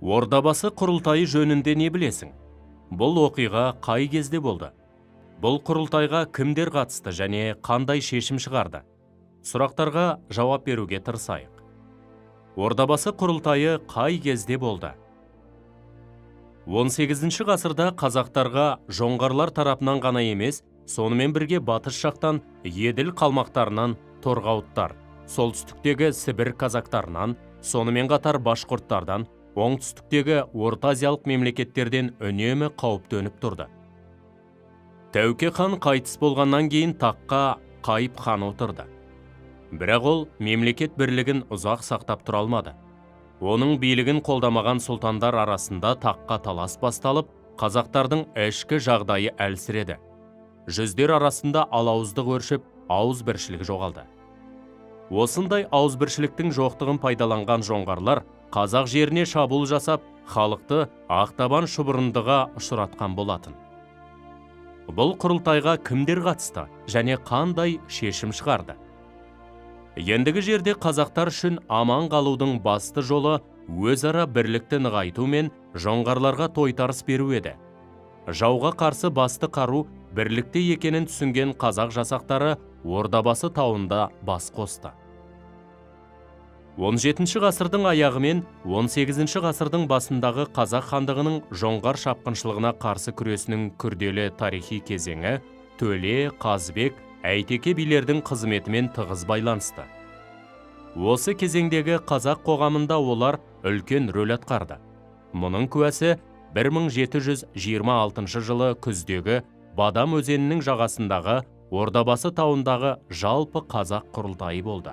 Ордабасы құрылтайы жөнінде не білесің? Бұл оқиға қай кезде болды? Бұл құрылтайға кімдер қатысты және қандай шешім шығарды? Сұрақтарға жауап беруге тырысайық. Ордабасы құрылтайы қай кезде болды? 18 ғасырда қазақтарға жоңғарлар тарапынан ғана емес, сонымен бірге батыс жақтан Еділ қалмақтарынан торғауыттар, солтүстіктегі Сібір казактарынан, сонымен қатар башқұрттардан, оңтүстіктегі Орта Азиялық мемлекеттерден үнемі қауіп төніп тұрды. Тәуке хан қайтыс болғаннан кейін таққа Қайып хан отырды. Бірақ ол мемлекет бірлігін ұзақ сақтап тұра алмады. Оның билігін қолдамаған сұлтандар арасында таққа талас басталып, қазақтардың ішкі жағдайы әлсіреді. Жүздер арасында алауыздық өршіп, ауызбіршілік жоғалды. Осындай ауызбіршіліктің жоқтығын пайдаланған жоңғарлар қазақ жеріне шабуыл жасап, халықты ақтабан шұбырындыға ұшыратқан болатын. Бұл құрылтайға кімдер қатысты және қандай шешім шығарды? Ендігі жерде қазақтар үшін аман қалудың басты жолы өзара бірлікті нығайту мен жоңғарларға тойтарыс беру еді. Жауға қарсы басты қару бірлікте екенін түсінген қазақ жасақтары Ордабасы тауында бас қосты. 17 ғасырдың аяғы мен 18 ғасырдың басындағы қазақ хандығының жоңғар шапқыншылығына қарсы күресінің күрделі тарихи кезеңі Төле, Қазыбек, Әйтеке билердің қызметімен тығыз байланысты. Осы кезеңдегі қазақ қоғамында олар үлкен рөл атқарды. Мұның куәсі 1726 жылы күздегі Бадам өзенінің жағасындағы Ордабасы тауындағы жалпы қазақ құрылтайы болды.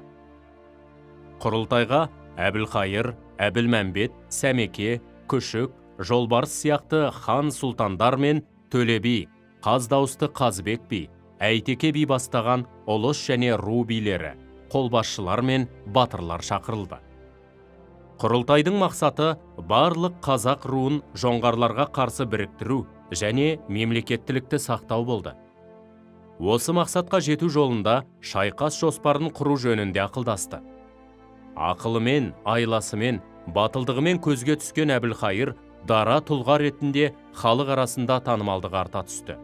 Құрылтайға Әбілқайыр, Әбілмәмбет, Сәмеке, Күшік, Жолбарыс сияқты хан сұлтандар мен Төле би, қаз дауысты Қазыбек би, Әйтеке би бастаған ұлыс және ру билері, қолбасшылар мен батырлар шақырылды. Құрылтайдың мақсаты барлық қазақ руын жоңғарларға қарсы біріктіру және мемлекеттілікті сақтау болды. Осы мақсатқа жету жолында шайқас жоспарын құру жөнінде ақылдасты. Ақылымен, айласымен, батылдығымен көзге түскен Әбілқайыр дара тұлға ретінде халық арасында танымалдығы арта түсті.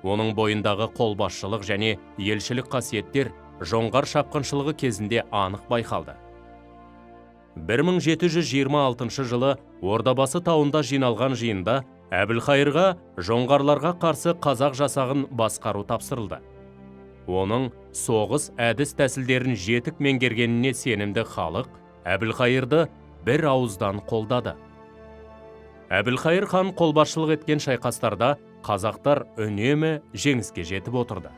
Оның бойындағы қолбасшылық және елшілік қасиеттер жоңғар шапқыншылығы кезінде анық байқалды. 1726 жылы Ордабасы тауында жиналған жиында Әбілқайырға жоңғарларға қарсы қазақ жасағын басқару тапсырылды. Оның соғыс әдіс тәсілдерін жетік меңгергеніне сенімді халық Әбілқайырды бір ауыздан қолдады. Әбілқайыр хан қолбасшылық еткен шайқастарда қазақтар үнемі жеңіске жетіп отырды.